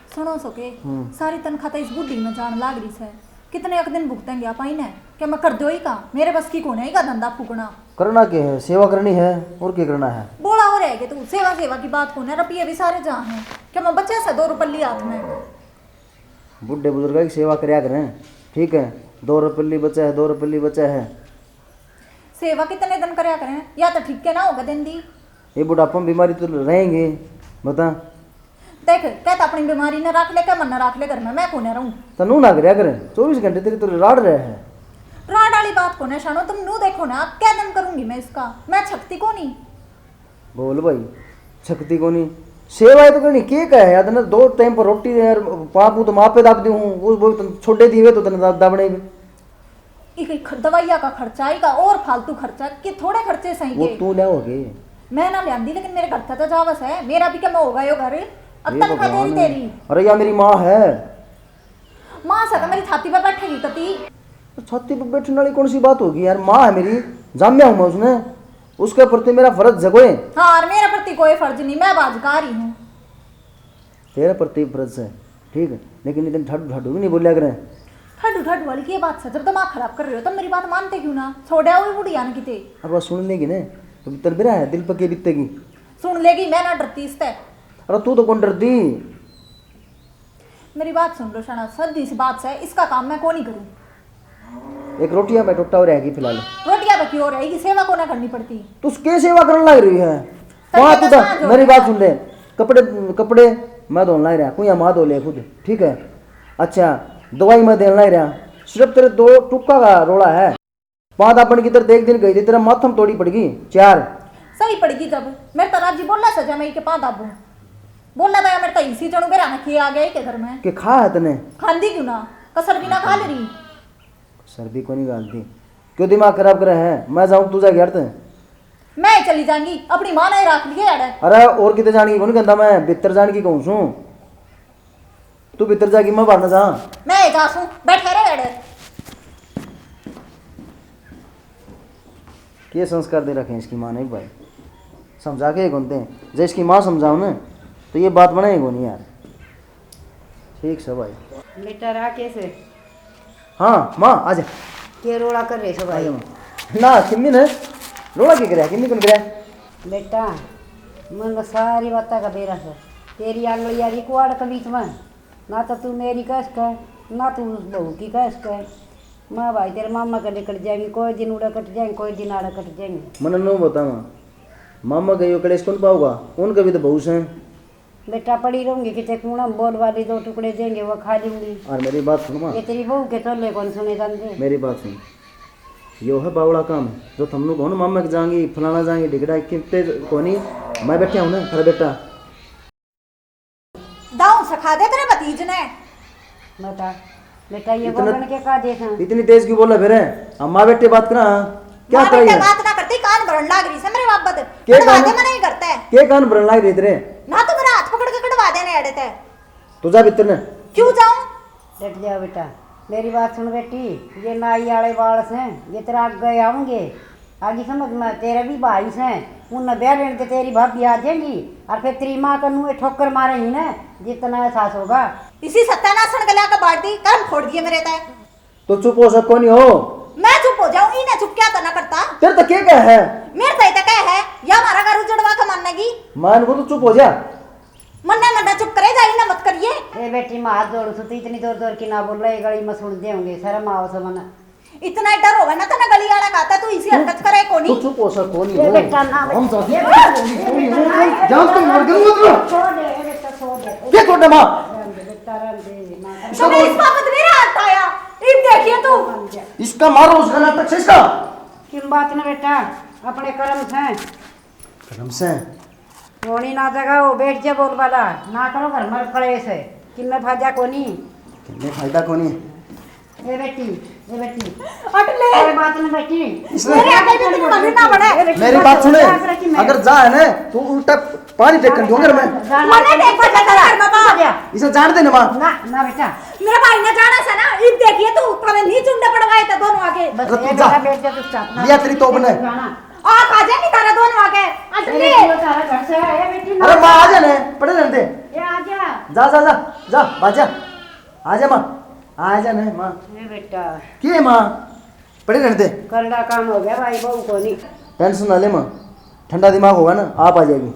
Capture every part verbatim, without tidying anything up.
सुनो सो के, हम्म। सारी तनख्वाह तो इस बुढ़ी में जान लाग रही सै। कितने एक दिन भुगतेंगे आप इन्हें? क्या मैं कर दो ही का? मेरे बस की कोने ही का धंधा फूकना। करना के है? सेवा करनी है, और क्या करना है? बोला हो रह गए तू, सेवा सेवा की बात कोने, रुपये भी सारे जा हैं। क्या मैं बचे से दो रुपल्ली हाथ में? बूढ़े बुजुर्ग की सेवा करया करें, ठीक है? दो रुपल्ली बचा है, दो रुपल्ली बचा है। सेवा कितने दिन करया करें, या तो ठीक के ना होगा दिन दी। ये बुढ़ापा में बीमारी तो रहेंगे, बता। देख, कहता अपनी बीमारी ने रख ले, क्या मन ना रख ले घर में, मैं कोने रहूं। तो नू ना करया करे, चौबीस घंटे तेरी तो राड़ रहा है। राड़ वाली बात कोने शानो, तुम नू देखो ना, क्या दिन करूंगी मैं इसका, मैं छकती को नहीं। बोल भाई, छकती को नहीं। सेवा तो करनी, के का है यार, तने दो टाइम पर रोटी यार, पापू तो माँ पे दाब दी हूँ, वो, वो तन छोड़े दिए तो तने दा-, दाबने भी। इक ख-, दवाइयाँ का खर्चा, इका और फालतू खर्चा, कि थोड़े खर्चे सही वो के। तू ले होगे। मैं ना ल्यादी, लेकिन मेरे घर से तो जावस है, मेरा भी क्या होगा यो घर? अब ये तनख्वाह भगवान तेरी, है। तेरी। अरे, या मेरी माँ है। माँ से तो मेरी छाती पर बैठेगी कती। तो छाती पर बैठने वाली कौन सी बात होगी यार? माँ है मेरी, जाम्या हूँ मैं उसने, उसके प्रति मेरा फर्ज है कोई। हाँ, और मेरे प्रति कोई फर्ज नहीं, मैं बाज का रही हूँ। तेरे प्रति फर्ज है, ठीक है, लेकिन इतने ठाडू ठाडू भी नहीं बोलिया करें। ठाडू ठाडू वाली की बात है, जब दिमाग खराब कर रहे हो तब मेरी बात मानते क्यों ना? छोड़ा हुई बुढ़िया ने किते। अब वो सुन लेगी ना, तो तेरे बेरा है दिल पके बीतेगी। सुन लेगी, मैं ना डरती इससे। अरे तू तो कौन डरती? मेरी बात सुन लो शाना, सदी सी बात से, इसका काम मैं को नहीं करूँ। एक रोटियां पे टुट्टा हो रहेगी फिलहाल। रोटियां पे क्यों रहेगी, सेवा को ना करनी पड़ती। तू के सेवा करने लग रही है? तब वहाँ तो तू तो, सांझ हो मेरी गई। बात सुन ले, कपड़े, कपड़े मैं धोने लग रहा, कुइया माँ धो ले खुद, ठीक है? अच्छा, दवाई मैं देने लग रहा, सिर्फ तेरे दो टुक्का का रोला है। पाँच दाबण की तरह एक दिन गई थी, तेरा माथम तोड़ी पड़गी। चार। सही पड़गी जब मेरे तो राजी बोला सजा मैं के पाँच दाबू। बोला दया मेरे तो इसी जणू बेरा ना किए आ गया के घर में। के खा है तने? खांदी क्यों ना? कसर भी ना खा ले रही। सर भी कोनी गालती। क्यों दिमाग खराब करे है? मैं जाऊँ, तू जा घर ते। मैं चली जाऊंगी, अपनी माँ ने राख लिए अड़े। अरे और किते जाने की कोनी कहता मैं, भीतर जाने की कहूँ सूं। तू भीतर जागी, मैं बाहर ना जा। मैं जा सूं, बैठे रहे अड़े। के संस्कार दे रखे हैं इसकी माँ ने भाई, समझा के ही कोनी। जब इसकी माँ समझाओ ना, तो ये बात बने ही कोनी यार। ठीक से भाई। बेटा राकेश। हाँ माँ, आ जा। के रोला कर रहे सो आ भाई? जा माँ। ना, किन्नी ने रोला के करया, किन्नी कौन करया? बेटा, मन सारी बातें का बेरा से। तेरी आंगलियां रिकॉर्ड के बीच में, ना तो तू मेरी कह सके, ना तू उस बहू की कह सके। मैं भाई तेरे मामा के निकल जाएंगे, कोई दिन उड़े कट जाएंगे, कोई दिन आड़े कट जाएंगे। मन नो बतावा, मामा के यो कलेश कौन पाऊगा? उनके भी तो बहू से। बेटा, पड़ी रहूंगी किते कूड़ा में, बोल वाली दो टुकड़े देंगे, वो खा लूंगी। और मेरी बात सुन माँ। ये तेरी बहू के चोले कौन सुने जाते? मेरी बात सुन, यो है बावड़ा काम, जो थमनू कौन मामा के जाएंगी, फलाना जाएंगी, ढिगड़ा किते कोनी। मैं बैठा हूँ ना, थारा बेटा। दाऊ सिखा दे तेरे भतीज ने। बता, बेटा, ये इतना बोलन के का देख हैं? इतनी तेज क्यों बोला फिर? हम माँ बेटे बात करा, क्या माँ बेटे बात ना करती, कान भरन लाग रही से मेरे बाबत। के कढ़वा कान, दे, मना ही करता है। के कान भरन लाग रही तेरे? ना तो मेरा हाथ पकड़ के कढ़वा देने अड़े ते। तू जा भीतर ने। क्यों जाऊं? डट जा बेटा, मेरी बात सुन बेटी, ये नाई आले बाल से, ये तेरा आगे आऊंगे, आगे समझ में, तेरे भी भाई से, उन ब्याह लेने ते तेरी भाभी आ जाएंगी, और फिर तेरी माँ का नुए ठोकर मारेंगी ना, जितना एहसास होगा। इसी सत्यानाशन गला का बाल्टी कर्म फोड़ दिए मेरे ते। तो चुप हो सको नहीं हो? मैं चुप हो जाऊं, इन्हें चुप क्या तो ना करता। तेरे तो के कह है? मेरे तो ये तो कह है, या हमारा घर उजड़वा के मानेगी। मान को तो चुप हो जा। मन्ना मन्ना चुप करे जा, इन्हें मत करिए। ए बेटी, मैं हाथ जोड़ू सु, तू इतनी जोर जोर की ना बोल रही, गली में सुन दे होंगे, शर्म आओ समन। इतना ही डर होगा ना तने गली वाला का, तो तू इसी हरकत करे कोनी। तू चुप हो सको नहीं ये हो। बेटा ना हम बेटा, जाती ये बेटा ना, ये बेटा ना, जान तो मर गई मतलब। छोड़ दे, ये बेटा छोड़ दे। के छोड़ दे माँ? रहने दे, बेटा रहने दे, माँ का तो मैं इस बाबत नहीं रहा आया। इन देखिए तू। इसका मारो, उसका नाटक से इसका। किन बात ना बेटा, अपने कर्म से। कर्म से। होनी ना जगह हो, बैठ जा बोल वाला, ना करो घर में कलेश है, किन्ने फायदा कोनी। किन्ने फायदा कोनी। ए बेटी, ए बेटी। हट ले। कोई बात नहीं बेटी। इसने मेरे आगे भी तेरी मम्मी ना बढ़े। ए बेटी, मेरी बात सुने, अगर जा है ना, तो उल्टा पानी फेंकन दूंगा घर में। जाना मने बेटी, देख बेटा, घर में बाबा। इसे जान दे ना माँ। ना, ना बेटा। मेरा भाई ने जाना से ना, इब देखिए तू, थारे नहीं चुंडे पड़वाए थे दोनों आगे। बस अरे तू ये जा। बेटा बैठ जा चुपचाप, ना लिया तेरी तोप ने। जाना। आ खा जाएंगे तारा दोनों आके। अरे अटले। बेटी, वो तारा घर से आया, बेटी, ना। अरे माँ, आ जा ना, पड़े रहने दे। ये आ जा। जा, जा, जा, जा, बाजा। आ जा माँ, आ जा ना माँ। ये बेटा। के है माँ? पड़े रहने दे। करड़ा काम हो गया भाई, बहू को नहीं। टेंशन ना ले माँ, ठंडा दिमाग होगा ना, आप आ जाएगी।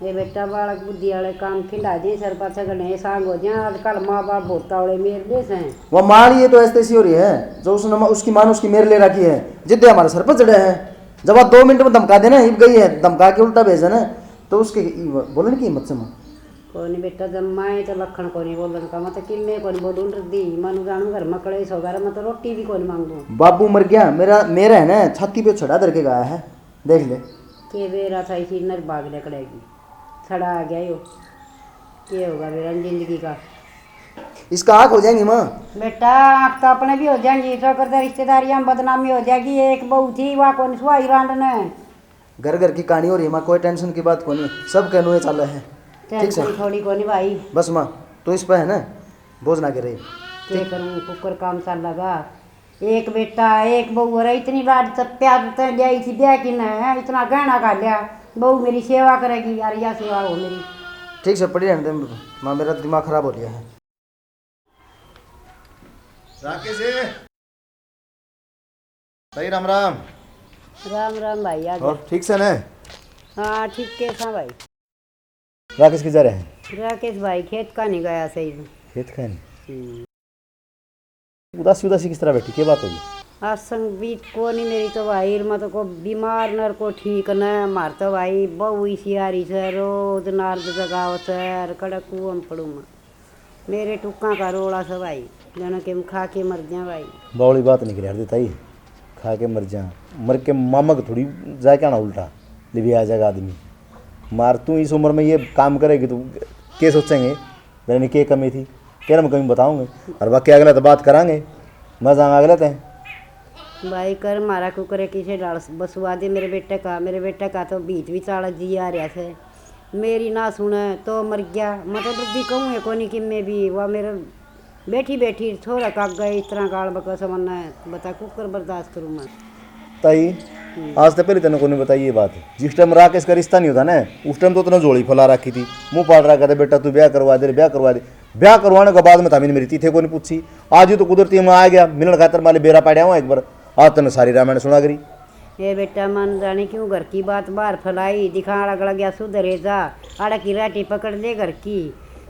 ये बेटा, बालक बुद्धि वाले काम खिंडा दे, सर पाछे घने सांग हो जाए। आजकल माँ बाप बहुत तावड़े मेर दे से। वो माँ, ये तो ऐसी तैसी हो रही है, जो उसने, उसकी माँ ने उसकी मेर ले रखी है, जिद्दे हमारे सर पर चढ़े हैं। जब आप दो मिनट में धमका देना, इब गई है, धमका के उल्टा भेजे ना, तो उसके बोलने की हिम्मत से माँ। कोनी बेटा, जब माए तो लखन कोनी बोलन का, मैं तो किन्ने कोनी बोलूं, डरदी ही मानू जानू घर में कलेश होगा, मैं तो रोटी भी कोनी मांगू। बाबू मर गया, मेरा, मेरा है ना, छाती पे छड़ा धर के गाया है, देख ले। के बेरा था इसी नर भाग निकलेगी, छड़ा आ गया यो, के होगा बेरा जिंदगी का। इसका आँख हो जाएंगी माँ। बेटा, आँख तो अपने भी हो जाएंगी, तो करते रिश्तेदारियां में बदनामी हो जाएगी। एक बहू थी, वह कोनी सुहाई रांड ने। घर घर की कहानी हो रही है माँ, कोई टेंशन की बात कोनी, सब कहनुए चाले है। ठीक से? टेंशन थोड़ी कोनी भाई। बस माँ, तू इस पे है ना, बोझ ना गिरे। के करूँ, कुकर काम चल लगा। एक बेटा, एक बहू, और इतनी लाड तक प्यार तक ल्याई थी, ब्याह की ना है, इतना गहना का लिया, बहू मेरी सेवा करेगी यार, या सेवा हो मेरी। ठीक से, पड़ी रहने दे माँ, मेरा दिमाग खराब हो रहा है। राकेश, भाई राम राम। राम राम भाई, आ और जा। ठीक से ने? हाँ, ठीक के सा भाई। राकेश किधर है? राकेश भाई खेत का नहीं गया सही। खेत का नहीं? हम्म। उदासी उदासी किस तरह बैठी, क्या बात होगी? आसंग बीत को नहीं मेरी तो भाई, मैं तो को बीमार नर को ठीक न, मार तो भाई बहू इसी आ रही से, रोज नारद जगाओ से, कड़क कुआं में पड़ू मैं। मेरे टुक्का का रोला से भाई, जाना के हम खा के मर जा भाई। बावली बात नहीं कर यार ताई, खा के मर जा, मर के मामा को थोड़ी जाके आना उल्टा, ले भी आ जाएगा आदमी। मार तू इस उम्र में ये काम करेगी तो के सोचेंगे, मैंने के कमी थी, तेरे में कमी बताऊंगे, और बाकी अगला तो बात करांगे, मैं जाऊंगा अगले ते। भाई कर मारा कुकरे किसे डाल बसवा दे मेरे बेटे का, मेरे बेटे का तो बीत भी चाला जी आ रहा से। मेरी ना सुने तो मर गया। मैं तो डरदी कहूँ है कोनी कि मैं भी, वह मेरे बैठी बैठी छोरा काग गए इस तरह गाल बकस मन्ना है, बता कुकर बर्दाश्त करूँ मैं। ताई, हम्म। आज तो पहले तने कोनी बताई ये बात। जिस टाइम राकेश का रिश्ता नहीं होता ना, उस टाइम तो तने झोली फैला रखी थी, मुंह पाड़ रखा था, "बेटा तू ब्याह करवा दे रे, ब्याह करवा दे।" ब्याह करवाने के बाद में थामी ने मेरी तीथे कोनी पूछी। आज ही तो कुदरती मैं आ गया मिलण खातर, माले बेरा पाड़या हुआ एक बार। आज तने सारी रामायण सुना करी। ए बेटा, मन जाने क्यों घर की बात बाहर फैलाई, दिखा अलग लग गया सुधरे जा, आड़ा की राटी पकड़ ले घर की।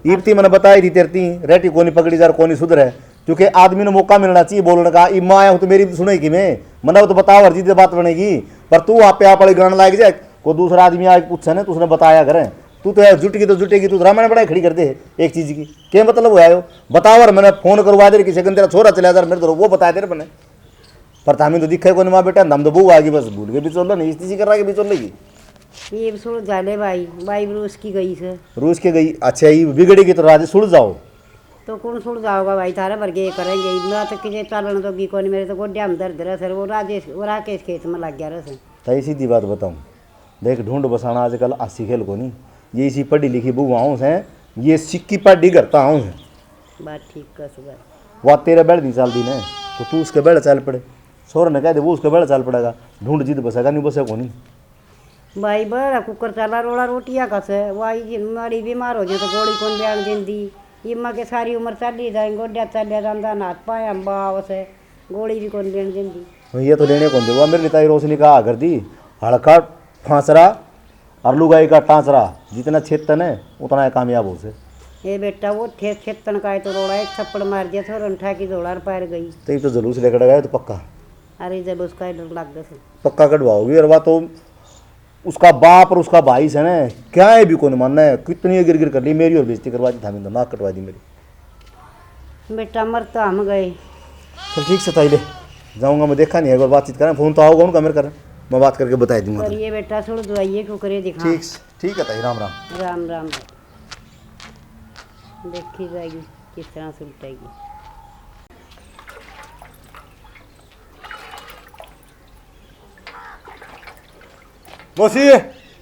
इब ती मैंने बताई थी तेरे ती, राटी कोनी पकड़ी जा, कोनी सुधरे, क्योंकि आदमी ने मौका मिलना चाहिए बोलने का। इब मैं आया हूँ तो मेरी सुने कि मैं, मना तो बताओ हर चीज बात बनेगी, पर तू आप पे आप वाली गान लाग जाए, कोई दूसरा आदमी आके पूछे ना, तो उसने बताया करे। तू तो यार जुटेगी तो जुटेगी, तू तो रामायण बनाई खड़ी कर दे एक चीज की, क्या मतलब हुआ यो? बताओ, और मैंने फोन करवा दे किसी के, तेरा छोरा चला जा मेरे तो वो बताया तेरे मैंने। पर थामी तो दिखे कोनी माँ बेटा, हम तो बहू आ गई, बस भूल गए बिचोले, नहीं इस चीज कर रहा कि बिचोले की। ये सुलझा ले भाई, भाई रूस की गई से। रूस के गई? अच्छा, ये बिगड़ेगी तो राजे सुलझाओ। तो कौन सुलझाओगा भाई, थारे वर्गे ये करेंगे, मैं तो किसी चालन जोगी कोनी, मेरे तो गोड्या में दर्द रह सर, वो राजेश, वो राकेश खेत में लग गया रह सर। ताई सीधी बात बताऊं, देख ढूंढ बसाना आजकल हासी खेल कोनी, ये इसी पढ़ी लिखी बहू आऊं से, ये सिक्की पाडी घर तो आऊं से। बात ठीक कह सु भाई। वा तेरे बैल नहीं चलती ने, तो तू उसके बैल चल पड़े। छोर ने कह दे, वो उसके बैल चल पड़ेगा। ढूंढ जिद बसेगा, नहीं बसे कोनी। भाई, बड़ा कुकर चला रोला रोटियां का से, वो आई जिन माड़ी बीमार हो जाए तो गोली कौन बयान देंदी। इमा के सारी उम्र चली जाए, गोड्या चलिया जांदा, हाथ पाया बाव से, गोली भी कौन देन देंदी। ये तो लेने कौन दे, वो मेरे लिए ताई रोशनी का आ कर दी। हल्का फांसरा और लुगाई का टांचरा, जितना छेदन है, उतना ही कामयाब हो से। ए बेटा, वो थे छेदन का है तो रोड़ा, एक थप्पड़ मार दिया, छोरन ठा की झोला और पैर गई। तो ये तो जुलूस लेकर गए तो पक्का। अरे, जुलूस का ही डर लग गया से। पक्का कढ़वाओगी, और वह तो उसका बाप और उसका भाई से ना, क्या है भी कौन मानना है, कितनी गिर गिर कर ली मेरी और बेइज्जती करवा दी, थामी तो नाक कटवा दी मेरी। बेटा, मर तो हम गए। चल ठीक से ताई ले, जाऊंगा मैं, देखा नहीं, एक बार बातचीत करें, फोन तो आओगा उनका मेरे कर, मैं बात करके बता दूंगा पर तुझे। ये बेटा सुलझवाइए क्यों करे दिखा। ठीक से, ठीक है ताई, राम राम। राम राम। देखी जाएगी किस तरह सुलटेगी। मौसी,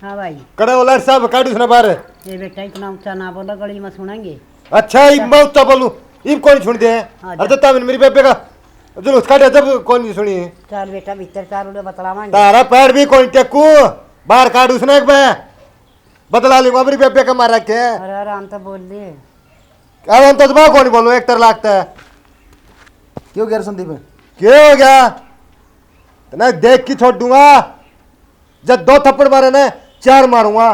हाँ भाई। कड़े वो लाट साहब काट उसने बाहर। ए बेटा, इतना ऊंचा ना बोलो, गली में सुनेंगे। अच्छा, इब मैं ऊंचा बोलूं, इब कौन सुन दे? हाँ, अरे जा। तो तामिन मेरी बेबे का। जुलूस काटे जब कोनी सुनी। चल बेटा, भीतर चार उड़े बतलावांगे। तारा पैर भी कोनी टेकू, बाहर काट उसने एक बे। बदला लूंगा मेरी बेबे के मार रखे हैं। अरे आराम तो बोल ले। आराम तो तुम्हारा कोनी बोलो, एक तर लागता है। क्यों गया रे संदीप? क्या हो गया? तने देख के छोड़ दूंगा। जब दो थप्पड़ मारे ना, चार मारूंगा।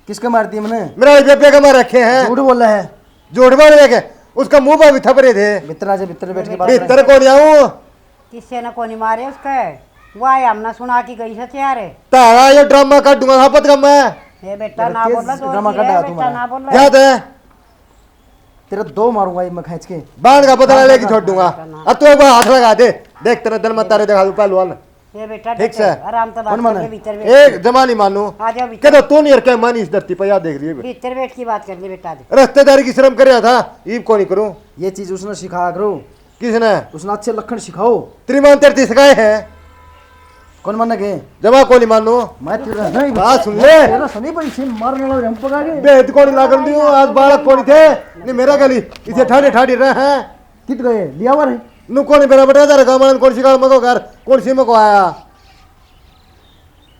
किसके मारती है मैंने? मेरा बेबे के मार रखे हैं। झूठ बोला है। झूठ बोल रहे के? उसका मुंह पर भी थपड़े थे। भीतर आ जा, भीतर बैठ के बात भीतर करें। कौन आऊं? किससे ने कोनी मारे उसके? वो आया, हमने सुना के गई से तैयार है। तारा ये ड्रामा काटूंगा था पत का मैं। ए बेटा, ना बोला, ड्रामा काटा तू बेटा, ना बोला। याद है? तेरे दो मारूंगा ये मैं खींच के। बांध का बदला लेके छोड़ दूंगा। अब तू एक बार हाथ लगा दे, देख तेरे दिन में तारे दिखा दूं पहलवान। ये बेटा, ठीक से। आराम से बात कर ले, भीतर बैठ। एक जमा नहीं मानू। आ जाओ भीतर। कहता तू नहीं यार, क्या मानी इस धरती पर, याद देख रही है। भीतर बैठ की बात कर ले बेटा। रिश्तेदारी की शर्म कर रहा था, ईब को नहीं करूं। ये चीज उसने सिखाया करो। किसने? उसने अच्छे लक्षण सिखाओ। तेरी मां तेरे सिखाए हैं। कौन मानेगे? जमा को नहीं मानू। मैं तेरा नहीं। बात सुन ले। तेरा सनी पर इसे मारने वाला हम पका के। बेहद को नहीं लागन दियो, आज बालक को नहीं थे। नहीं मेरा गली, इसे ठाडे ठाडे रहे हैं। कित गए? लियावर है। नु कौन बेरा बेटा तेरा गामन कौन सी गाल मको घर, कौन सी मको आया?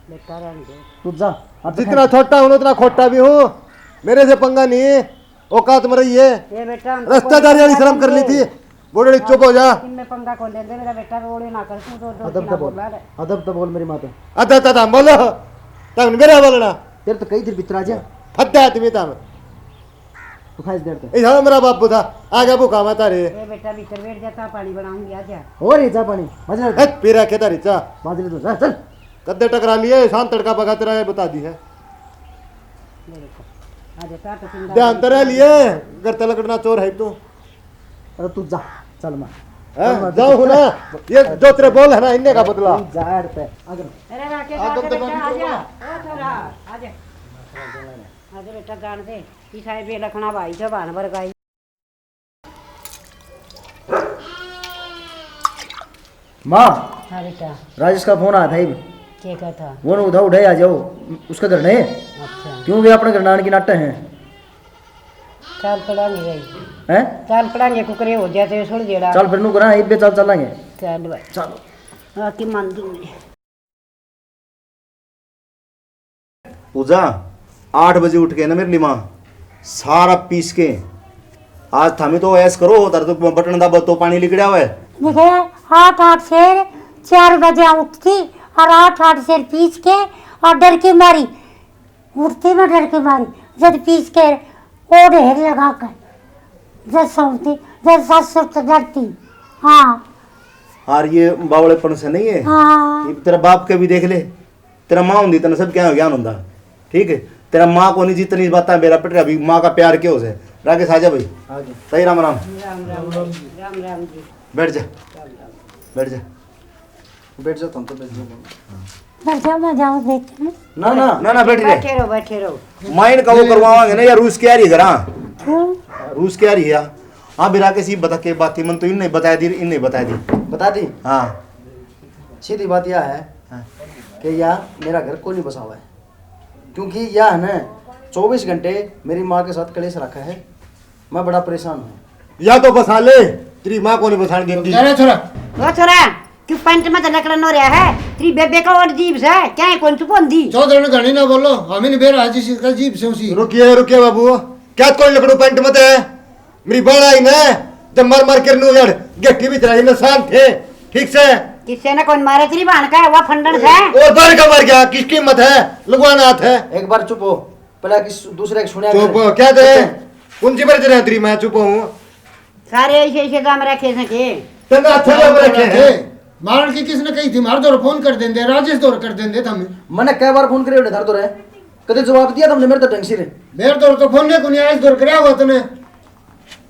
बेटा रहने दे। तू जा। अब जितना छोटा हूँ उतना खोटा भी हूँ। मेरे से पंगा नहीं। औकात में रही है। ये बेटा, हम तो रिश्तेदारी वाली शर्म कर ली थी। बोले चुप हो जा। इनमें पंगा कौन लेंदे? मेरा बेटा रोले ना कर, तू दो दो अदब तो बोल। अदब तो बोल मेरी माँ पे। अदब तो बोलो। तब मेरा बोलना। तेरे तो कई दिन भीतर आ जा। फद्दा आदमी था मैं। तू खाइस देर तक। ए, हाँ, मेरा बापू था। आ गया भूखा मैं तारे। ए बेटा, भीतर बैठ जा, ता पानी बनाऊंगी, आ जा। और ये चा पानी, बाजरे। हट, पी रखे तारी चा। बाजरे तो, चल, चल। कद्दे टकरा लिए, शाम तड़का पका तेरा ये बता दी है। ले बेटा, आ जा, चा तो पिंदा ध्यान तो रह लिए, घर तलकड़ना चोर है तू। अरे तू जा, चल मार। हैं? चल मार, जाओ तू ना, चल। ये जो तेरे बोल है ना, इन्ने का बदला। तू जा यार पे, अगर अरे राकेश, आ आजा तो बेटा, आ जा। ओ छोरा, आ जा। आ जा बेटा, जान दे। इसाए बेलखना भाई जबान भर गई। माँ। हाँ बेटा। राजेश का फोन आया था इब। क्या कहता? वो ना उठा, उठे आ जाओ। उसका घर नहीं। अच्छा। क्यों वे अपने घर नान की नाटे हैं? चाल पड़ांगे भाई। हैं? चाल पड़ांगे, कुकरे हो जाते छोड़ देड़ा। चल फिर नु करा, इबे चल चलांगे। चल भाई। चलो। आके मान दूंगी। पूजा, आठ बजे उठ के ना मेरी माँ सारा पीस के, आज थामी तो ऐस करो, तार तो बटन दबा तो पानी लिकड़ा हुआ है। देखे, आठ आठ से चार बजे उठती और आठ आठ से पीस के और डर के मारी उठती, मैं डर के मारी, जब पीस के ओ ढेर लगा कर जब सौंती, जब सासुर तो डरती। हाँ। और ये बावलेपन से नहीं है। हाँ। ये तेरा बाप के भी देख ले। तेरा माँ होंदी तने सब क्या ज्ञान होंदा। ठीक है, तेरा माँ को नहीं जितनी बातें मेरा पट रहा, अभी माँ का प्यार क्या हो जाए। राकेश आजा भाई। आजा। सही राम राम। राम राम जी, राम राम जी। बैठ जा। राम राम। बैठ जा। बैठ जा, तुम तो बैठ जाओ। बैठ जाओ, मैं जाऊँ देख के। ना ना ना ना, बैठ रहे। बैठे रहो, बैठे रहो। माइंड का वो करवावांगे ना यार, रूस क्या रही करा। क्यों? रूस क्या रही है? हाँ भी राकेश, ये बता के बाकी मन तो इनने बता दी, इनने बता दी। बता दी। हाँ। सीधी बात यह है। हाँ। कि या मेरा घर कोई नहीं बसावा है, क्योंकि या है ना चौबीस घंटे मेरी माँ के साथ कलेश रखा है। मैं बड़ा परेशान हूँ। या तो बसा ले, तेरी माँ को नहीं बसाने देती। अरे छोरा। ओ छोरा, क्यों पैंट में तो लकड़न हो रहा है? तेरी बेबे का और जीभ से क्या है, कौन चुप होंदी? चौधरी ने घणी ना बोलो, हम ही नहीं बेरा जिस का जीभ से उसी। रुकिए रुकिए बाबू, क्या कोई लकड़ू पैंट में तो है? मेरी बाल आई ना, जब मर मर के नू जड़ गट्टी भी चलाई ना, शांत थे, ठीक से। किससे ने कौन मारे तेरी बहन का, वह फंडन से। और बार का मर गया, किसकी हिम्मत है, लगवाना हाथ है। एक बार चुप हो, पहले किस दूसरे की सुनिया चुप कर। हो, क्या दे? कौन सी बार तेरा तेरी मैं चुप हूँ? सारे ऐसे ऐसे काम रखे से के। तन्ने अच्छा काम रखे हैं। मारण की किसने कही थी? मार दौर फोन कर देंदे, राजेश दौर कर देंदे थम। मैंने कै बार फोन करे उठे थारे दौरे? कदे जवाब दिया तुमने मेरे तो ढंग से रे? मेरे दौर तो फोन ने को नहीं आया, इस दौर करया हुआ तने।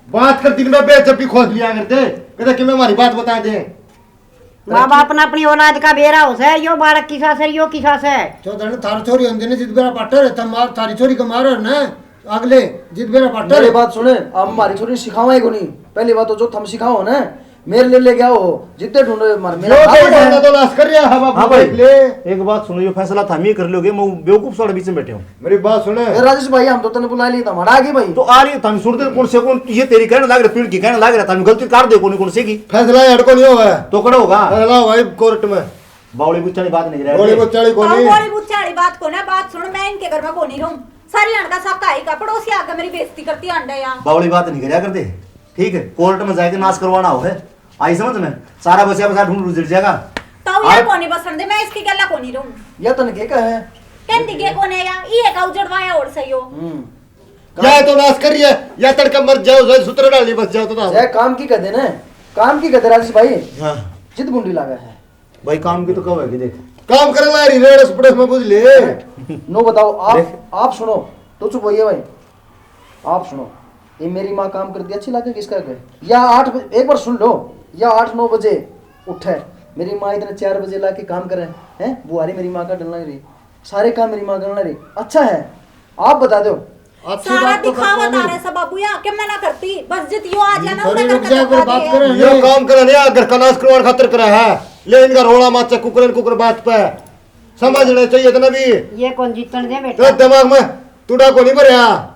बात कर दिन में बेइज्जती खोज लिया करते, कहते कि मैं हमारी बात बता दे। माँ बाप ने अपनी औलाद का बेरा हो सै, यो बालक किसा सै, यो किसा सै। चौधरी, थारी छोरी होंदी ने जिद बेरा पाटर है, तब मार, थारी छोरी का मार है ना, अगले जिद बेरा पाटर मेरी है। बात सुने, हम हमारी छोरी सिखावा ही कोनी। पहली बात तो जो थम सिखाओ ना, मेरे लिए ले गया हो, जितने ढूंढो, मर मेरा जो बाप तेरे है। बंदा तो नाश कर रहा है, बाबू, हाँ भाई, देख ले। एक बात सुनो, ये फैसला थाम ही कर लोगे, मैं बेवकूफ सारे बीच में बैठे हूँ। मेरी बात सुने। ए, राजेश भाई, हम तो तने बुला लिया था, हमारा आगे भाई। तो आ रही है, थाम सुनते कौन से, कौन ये तेरी कहने लाग रहा, पीढ़ की कहने लाग रहा, थाम गलती काट दे, कौन कौन से की। फैसला यार को नहीं हुआ है। तो करो होगा। फैसला हुआ है कोर्ट में। बावली बुच्चा वाली बात नहीं करा बावली बुच्चा वाली को तो नहीं। बावली बुच्चा वाली बात को ना, बात सुन, मैं इनके घर में को नहीं रहूं। सारी लड़का साका आई का पड़ोसी आके मेरी बेइज्जती करती आंडा या। बावली बात नहीं करा करते, ठीक है? कोर्ट में जाके नाश करवाना हो है, आई समझ में? सारा बचा बचा ढूंढ उजड़ जाएगा। तो ये और कोनी बसन दे, मैं इसकी गल्ला कोनी रहूं। या तन के का है? कहती के कोने या, ये का उजड़वाया और सही हो। हम्म। या तो नाश कर रही है, या तड़के मर जाओ, सही सुतरे डाल नहीं बस जाओ तो ना। जय काम की कह दे ना, काम की कह दे राजेश भाई। हाँ। जिद गुंडी लागा है। भाई, काम की तो कब है कि देख। काम करे ला रही रेड़ सुपड़े में बुझ ले। नो बताओ, आप, देख। आप सुनो, तो चुप होइए भाई। आप सुनो, ये मेरी माँ काम करती अच्छी लगे किसका के? या आठ बजे, एक बार सुन लो, या आठ नौ बजे उठे, मेरी माँ इतने चार बजे ला के काम करे, हैं? बुहारी मेरी माँ का डलना रही, सारे काम मेरी माँ करना रही। अच्छा है, आप बता दो। अच्छी सारा बात तो दिखावा करता तारे नहीं। सब बाबू, या के मना करती, बस जित यो आ जाना, अरे उधर रुक कर जा, कर बात दे। करें। यो काम करे नहीं, घर का नाश करवाने खातिर करे है। ले इनका रोला माचा कुकर, कुकर बात पे। समझना चाहिए इतना भी। ये कौन जीतन दे बेटा? तेरे दिमाग में टूटा को नहीं भरया।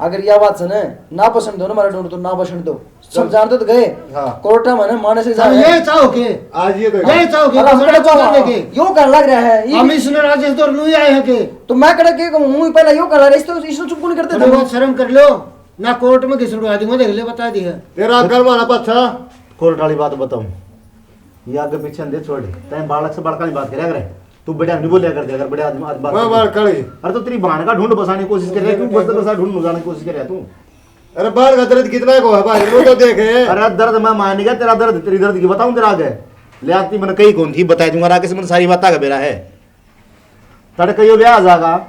अगर यह बात सुने, ना पसंद हो ना हमारा ढूंढ तो ना पसंद दो। सब चल। जानते तो गए। हाँ। कोर्टा में ना माने से चल, जाए। ये चाहो के? आज ये तो ये चाहो के? अरे हम पसंद कड़ा तो चाहो। जाने के? यो कर लग रहा है, ये हम भी इसने राजेश तो नुई आए हैं के? तो मैं कड़ा के कहूँ, पहले यो कर रहा है, इस तो, इसने चुप क्यों नहीं करते थोड़ी थे? बहुत शर्म कर लो, ना कोर्ट में घिसड़वा दूंगा, देख ले, बता दी है। तेरा घर वाला पाछा। कोर्ट वाली बात बताऊं, ये आगे पीछे अंधे छोड़, तैं बालक से बड़का नहीं बात करा करे। तू बड़े नहीं बोलिया करते, अगर बड़े आदमी आज बात मैं करते। बाहर खड़ी। अरे तो तेरी बहन का ढूंढ बसाने की कोशिश कर रहा है, क्यों बस बसा ढूंढ बसाने की कोशिश कर रहा है तू? अरे बाहर का दर्द कितना को है भाई, वो तो देखे। अरे दर्द मैं मान गया, तेरा दर्द, तेरी दर्द की बताऊं तेरा आगे। ले आती मैंने कही कौन थी, बता दूंगा, राकेश मैंने सारी बात आगे बेरा है। तड़के यो ब्याह आ जागा,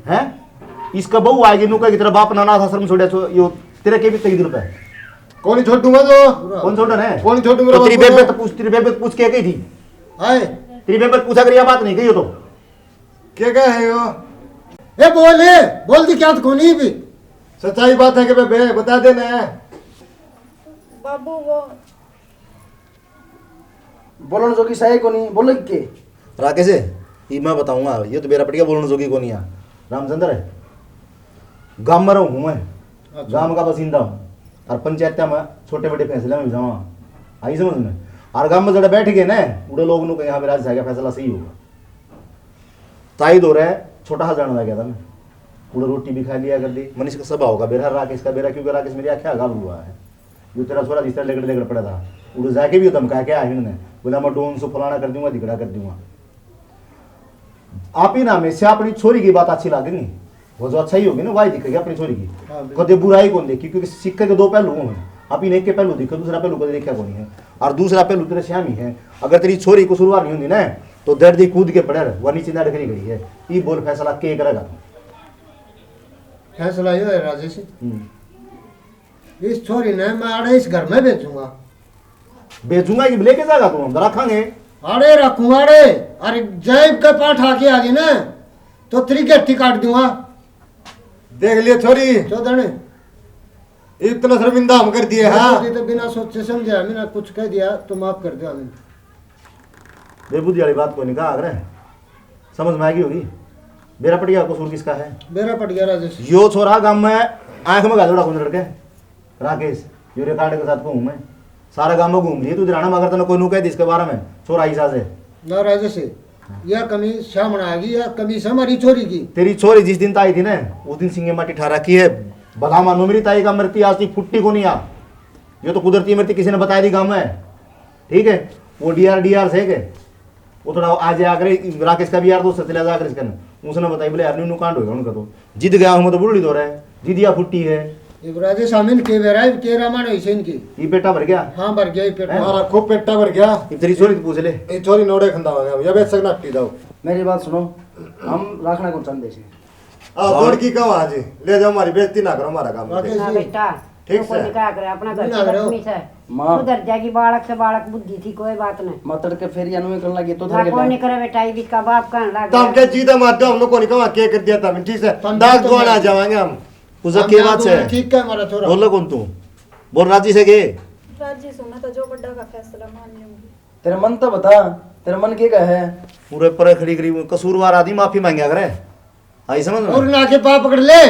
हैं? इसका बहू आएगी, नु कहेगी, "तेरा बाप ना अनाथ आश्रम छोड़ा, छो-, यो तेरे के भी तकदीर पे।" कौन छोड़ूंगा तो? कौन छोड़ा ने? कौन छोड़ूंगा तो तेरी बाप बेबे को? तो पूछ, तेरी बेबे तो पूछ के कही थी। हाय। तेरी बेबे तो पूछा कर, यह बात नहीं कही हो तो। क्या कहे है यो? ए, बोल, ए, बोल दी क्या तो कोनी भी। सच्चाई बात है कि बेबे, बता देना है। बाबू वो बोलण जोगी सही कोनी, बोले के? राकेश, ये मैं बताऊंगा, ये तो बेरा पट गया, बोलण जोगी कोनी है। रामचंद्र है, गांव में रहूं मैं, अच्छा। गांव का बसिंदा हूँ, और पंचायत में छोटे बड़े फैसले में भी जावा, आई समझ में। और गांव में जरा बैठ गए ना, उड़े लोग नु कहे, "हाँ, मेरा आज जाएगा फैसला सही होगा।" ताई दो रहे, छोटा हा जाने लग गया था मैं, उड़े रोटी भी खा लिया कर दी। मनीष का स्वभाव का बेरा, राकेश का बेरा, क्योंकि राकेश मेरी आंखें आगा हुआ है। जो तेरा छोरा जिस तरह लेगड़ लेगड़ पड़ा था, उड़े जाके भी धमका के आया इन्होंने, बोला, "मैं डोन सु फलाना कर दूंगा, धिकड़ा कर दूंगा।" आप ही ना हमेशा अपनी छोरी की बात अच्छी लागेगी, वो जो अच्छा ही होगी ना, वही दिखेगी अपनी छोरी की। हाँ, बिल्कुल। कदे बुराई कौन देखी, क्योंकि सिक्के के दो पहलू हों। आप ही ने एक के पहलू देखो, दूसरा पहलू कदे देखा कौन है। और दूसरा पहलू तेरे श्याम ही है। अगर तेरी छोरी कसूरवार नहीं होती ना, तो दर्द ही कूद के पड़े, वह नीचे नाड़ करी गई है। ये बोल फैसला के करेगा तू? फैसला ये है राजेश, हम्म। इस छोरी ने मैं आड़े इस घर में भेजूंगा। भेजूंगा कि लेके जाएगा तू? हम रखेंगे। आड़े रखूंगा आड़े। अरे जैब के पाठ आके आ गई ना, तो तेरी गट्टी काट दूंगा। देख लियो छोरी। चौधरी। इतना शर्मिंदा हम कर दिए, हाँ। तो बिना सोचे समझे हमने कुछ कह दिया तो माफ कर दो हमें। बेबुद्धि वाली बात कोनी कहा करे, समझ में आएगी होगी। बेरा पट गया, कसूर किसका है? बेरा पट गया राजेश। यो छोरा गांव में आंख में गाजोड़ा कौन लड़के? राकेश, यो रिकॉर्ड के साथ कहूँ मैं, सारा गांव में घूम रही है तू, दिराना मगर तने कोई नू कह दी इसके बारे में, छोरा ही साजे। ना राजेश, या कमी सामने आ गई, या कमी से हमारी छोरी की। तेरी छोरी जिस दिन तो आई थी ना, उस दिन सिंगे माटी ठा रखी है। भला मानो मेरी ताई का मरती आज तक फुट्टी को नहीं आ। यो तो कुदरती मरती किसी ने बताई दी गांव में। ठीक है, वो डीआर, डीआर से के, वो थोड़ा आज आकर राकेश का भी यार दोस्त चला जाकर इसका, उसने बताई बोले, "यार, न्यू न्यू कांड होगा उनका तो।" जिद गया हूँ मैं तो बुढ़ड़ी दो रहा है, जिद या फुट्टी है। इब राजेश आमिन के बेरा, इब के रामायण होई से इनकी। ये पेटा भर गया? हाँ, भर गया, ये पेटा। हैं? हमारा खूब पेटा भर गया। ये तेरी छोरी तो पूछ ले। ये छोरी नोड़े खंदा हो गया, या बेच सकना हट्टी जाओ। मेरी बात सुनो, हम रखना को चाहते हैं। आ, बावल। दौड़ की कहो आज, ले जाओ, हमारी बेइज्जती ना करो, हमारा काम बाकी करो। ना बेटा, ठीक तो कोई से। निकाह करे, अपना घर ना से करो। लक्ष्मी से। माँ। सुधर जाएगी, बालक से बालक बुद्धि थी, कोई बात नहीं। माँ तड़के फेर या नुए करन लगी तो ना, थक कोई गया। नहीं करे बेटा, ये इसका बाप कहने लग तो हम गया। क्या जीता मारते हो, हम लोग को नहीं कहा, क्या कर दिया था, ठीक से। तो हम दाग जीतो दुआना मारते। जावांगे हम। उसे हम के यहाँ बात तो से? ठीक है हमारा छोरा। बोलो कौन तू? बोल राजी से के? राजी सूं, मैं तो जो बड्डा का फैसला मान लूंगी। तेरा मन तो बता, तेरा मन के का है? पूरे परे खड़ी करी, कसूरवार आदमी माफी मांग्या करे। आई समझ में? और ना के पाप पकड़ ले।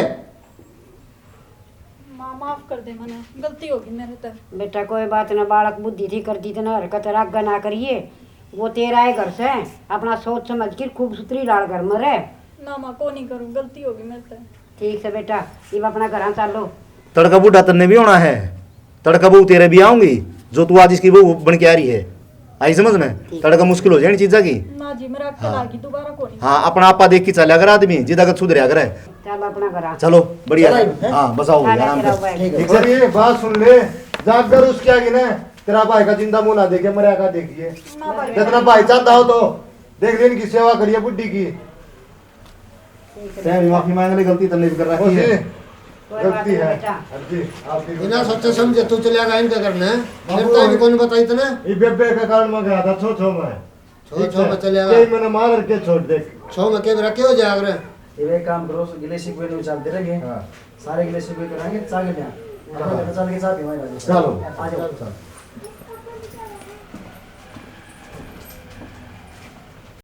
माँ, माफ कर दे मने, गलती होगी मेरे ते। बेटा, कोई बात ना, बालक बुद्धि थी, कर दी तना हरकत, राग ना करिए। वो तेरा है घर से, अपना सोच समझ के खूब सुथरी लाड़ घर में रह। ना माँ, को नहीं करूँ, गलती होगी मेरे ते। ठीक से बेटा, इब अपना घरां चालो। तड़का बूढ़ा तन्ने भी होना है, तड़का बहू तेरे भी आऊंगी, जो तू आज इसकी बहू बन के आ रही है। आई समझ में? ठीक। तड़का मुश्किल हो जाए इन चीजा की। ना जी, मेरा अक्ल हाँ। आ गई, दोबारा को नहीं। हाँ, अपना आपा देख के चला कर आदमी, जिदा का सुधरया करे। चल अपना घरां। चलो, बढ़िया। चल, हैं? हाँ, बस आओ, हाँ, आराम चलो, से। भाई। ठीक है। अरे, बात सुन ले, जाकर उसके आगे ना तेरा भाई का जिंदा मुंह ना देखे, मरा का देखिए। ना भाई। जितना भाई चाहता हो तो देख ले, इनकी सेवा करिए बुढ़ी की। ठीक है। तैं भी माफी मांग ले, गलती तन्ने भी कर रखी है। कोई बात गलती नहीं है। बेटा। हाँ जी, आप भी बिना सोचे समझे तू चले गया इनके घर ने। बाबू, मेरे तो भी कोई बताई तने। ये बेबे के कारण मैं गया था, छो छो में। छो छो में चले गया। कई मैंने मार के छोड़ दे। छो में के रखे हो जाग रहे। ये एक काम करो, गिले शिकवे नहीं चलते रहेंगे। हाँ। सारे गिले शिकवे कराएंगे, चाय के लिए। हाँ। चल के चाय पीवाएंगे। चलो। आ जाओ। चलो।